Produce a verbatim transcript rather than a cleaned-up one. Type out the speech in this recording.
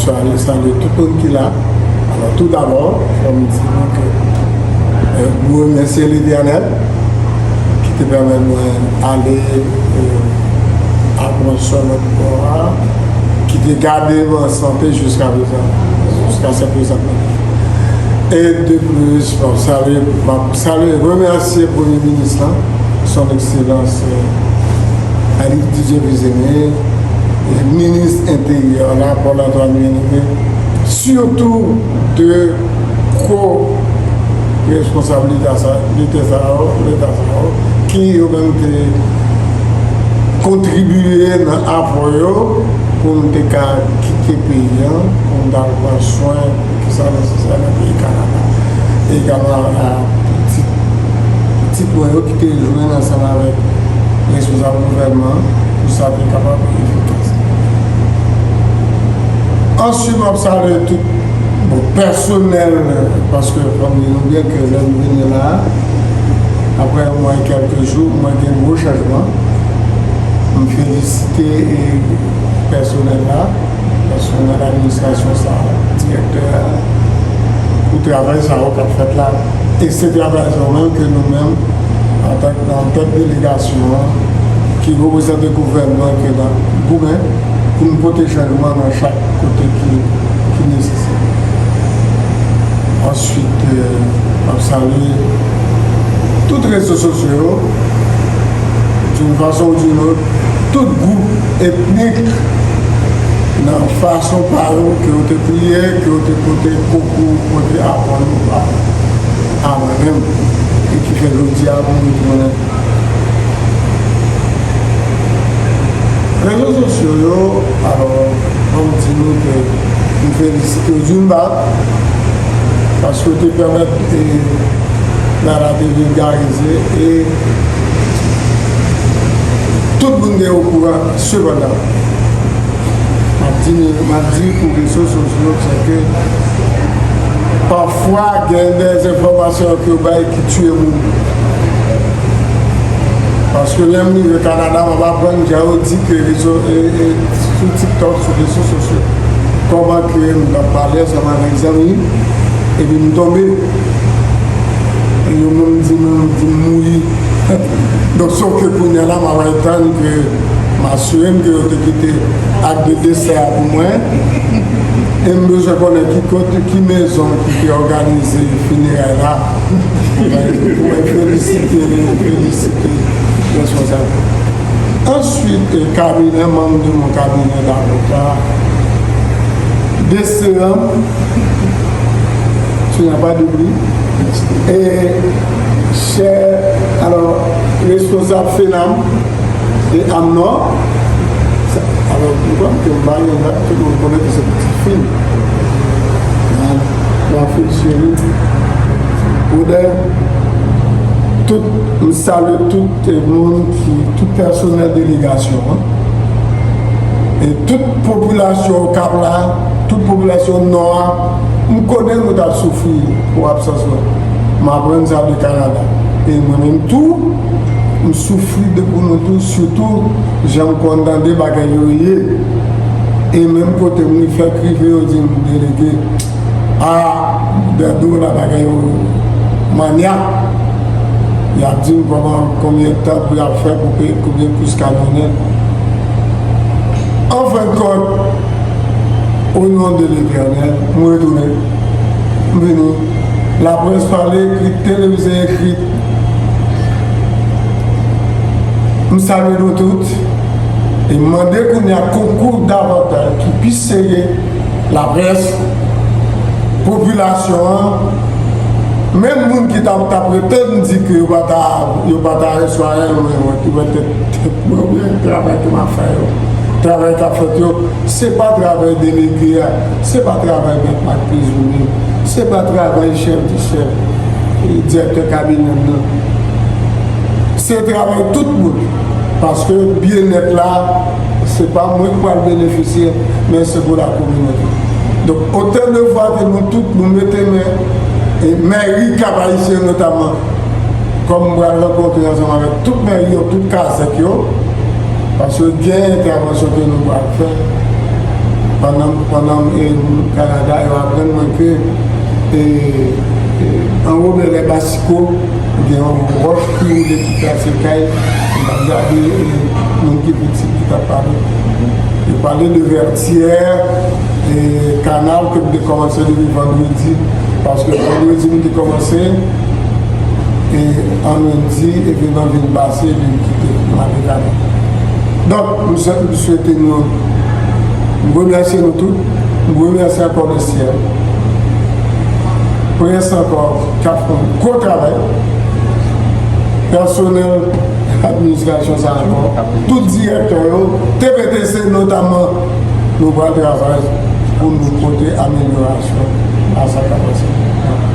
Salye, salye tout moun ki la. Alò, tou dabò, fò m di nou ke, euh, m remèsye Letènèl ki te pèmèt mwen ale, euh, ak mwen sou lòt bò a, ki te gade m an sante jiska prezan, jiska se prezan. E de plis, m ap salye, m ap salye, remèsye Premye Minis lan, Son Ekselans, euh, Alex Didier Fils-Aimé, e minis enteryè la, Paul Antoine Bien-Aimé, sitou de ko-responsab Leta sa, Leta sa yo, Leta sa yo, ki yo menm te kontribye nan afò yo pou m te ka kite peyi an, pou m t al pran swen ki sa nesesè nan peyi Kanada. E egalman a pitit, pitit mwen yo ki te jwenn ansanm avèk responsab gouvènman an pou sa te kapab efikas. Answit, m ap salye tout, bon, pèsonèl, paske fò m di nou byen ke lè m vini la, apre yon mwa e kèlke jou, mwen gen gwo chanjman. M felisite, e, pèsonèl la, pèsonèl administrasyon sa, direktè a, pou travay sa yo k ap fèt la. E se travay sa yo menm ke nou menm, antanke nan tèt delegasyon an, ki reprezante gouvènman, ke n ap goumen pou n pote chanjman nan chak kote ki, ki nesesè. Answit, euh, m ap salye tout rezo sosyo yo, d'une façon ou d'une autre, tout gwoup etnik, nan fason pa yo, ke yo te priye, ke yo te pote konkou, pote apò yo a, a mwen menm, e ki fè jodi a pou nou tounen. Rezo sosyo yo, alò, fò m di nou ke m felisite yo d'une part, paske yo te pèmèt, e, Nana te vilgarize, e tout moun te okouran. Sepandan, m ap di, m ap di pou rezo sosyo, se ke pafwa gen de enfòmasyon ke yo bay ki tiye moun. Paske lè m rive Kanada, m ap aprann jan yo di ke rezo, e, e, sou TikTok, sou rezo sosyo, kòman ke m t ap pale ansanm avèk zanmi, epi m tonbe. E yo menm di m, di m mouri. Donk, sòf ke kounye a la, m ap al tann ke m asire m ke yo te kite ak de desè a pou mwen. E m bezwen konnen ki kote, ki mezon ki te òganize fineray la. Mwen felisite, felisite responsab. Answit, e, kabinè, manm de mon cabinet d'avocat, de seran, tu n'as pas de prix. E chè, alò, responsab FENAM de Amnò, sa, alò, m kwè ke m pa gen dat, tout moun konnen ke se pitit fi m. Nan, nan Fil Cheri, Odè, tout, m salye tout moun ki, tout pèsonèl delegasyon an. E tout popilasyon Okap la, tout popilasyon Nò a, m konnen nou t ap soufri pou absans mwen. M aprann sa de Kanada. E mwen menm tou, m soufri de pou nou tou, sitou jan m konn tande bagay yo ye. E menm kote m li fèk rive, yo di m, "Delege, a, Bèdo la bagay yo manyak." Y ap di m kòman, konbyen tan pou y ap fè pou peye, konbyen kous kamyonèt. Anfendkont, o non de Letènèl, m retounen. M vini. Laprès pale, ekri, televizyon ekri. M salye nou tout. E m mande kounye a konkou davantaj ki pi serye, laprès, popilasyon an, menm moun ki t ap, t ap pretann di ke yo pa ta, yo pa ta resevwa anyen, mwen, mwen ki wè tèt, tèt mwen, oubyen travay ke m ap fè yo, travay k ap fèt yo, se pa travay delege a, se pa travay mèt Marc Pézonier, se pa travay chèf de chèf, e, direktè kabinè m nan. Se travay tout moun. Paske byennèt la, se pa mwen ki pral benefisye, men se pou lakominote. Donk, otan de fwa ke nou tout, nou mete men, e mèri Kap Ayisyen notamman, kòm m pral rankontre ansanm avèk tout mèri yo, tout kazèk yo, paske gen entèvansyon ke nou pral fè. Pandan, pandan m e Kanada, yo aprann mwen ke e, e, anwo Bèlè Basiko, gen yon wòch ki woule ki kase kay, m t ap gade e, moun ki pitit ki t ap pale. Yo pale de Vètyè, e kanal ke m te kòmanse depi vandredi, paske vandredi m te kòmanse, e an lendi, evenman vin pase, epi m kite, m ale kanal. Donk, m swete nou, m remèsye nou tout, m remèsye ankò lesyèl, près ankò, k ap fè yon gwo travay, pèsonèl administrasyon sa ankò, tout direktè yo, T P T C notaman, nou pral travay pou nou pote amelyorasyon a sa k ap pase.